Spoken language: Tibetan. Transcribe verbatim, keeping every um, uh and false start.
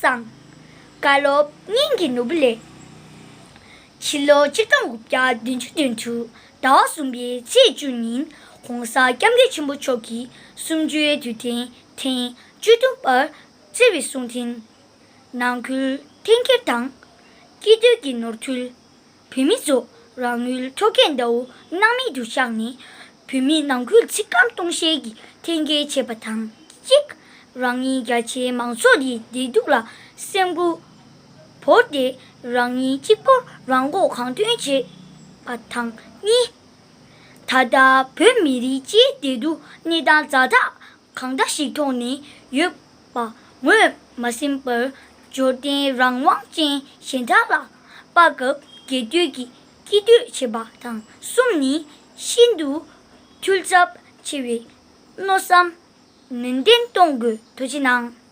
དང་། བཀའ་སློབ་སྙིང་གི་ནོར་བུ་ལས། ཕྱི་ལོ་ཆིག་སྟོང་དགུ་བརྒྱ་བདུན་ཅུ་དོན་དྲུག་ཟླ་བ་གསུམ་པའི་ཚེས་བཅུ་ཉིན་༸གོང་ས་༸སྐྱབས་མགོན་ཆེན་པོ་མཆོག་གིས་གསུམ་བཅུའི་དུས་དྲན་ཐེངས་བཅུ་བདུན་པར་བསྩལ་བའི་གསུང་འཕྲིན། ནང་ཁུལ་འཐེན་འཁྱེར་དང་། སྐྱིད་སྡུག་གི་ནོར་འཁྲུལ། བོད་མི་ཚོ་རང་ངོས་འཕྲོག་རྐྱེན་ཟླ་བོ་སྣང་མེད་དུ་བཞག་ནས། བོད་མི་ནང་ཁུལ་ཚིག་སྐམ་གཏོང་བཤད་ཀྱི་འཐེན་འཁྱེར་བྱས་པ་དང་གཅིག་རང་ཉིད་རྒྱ་ཆེའི་མང་ཚོགས་ཀྱི་བདེ་སྡུག་ལ་སེམས་འགུལ་བོར་ཏེ། རང་ཉིད་གཅིག་པོར་རང་མགོ་གང་ཐོན་བྱས་པ་དང་གཉིས། ད་ལྟ་བོད་མི་རིགས་སྤྱིའི་བདེ་སྡུག་གནས་སྟངས་ཛ་དྲག་གང་འདྲ་ཞིག་ཐོག་ནས་ཡོད་པ་ངོས་མ་ཟིན་པར། འབྱོར་ལྡན་རང་དབང་ཅན་གཞན་དག་ལ་དཔའ་སྐབས་རྒྱལ་དོན་གྱི་སྐྱིད་འདོད་བྱེད་པ་དང་གསུམ་ནི་ཤིན་ཏུ་འཐུས་ཚབས་ཆེ་བའི་མནོ་བསམ་ནན་ཏན་གཏོང་དགོས། ཐུགས་རྗེ་གནང་།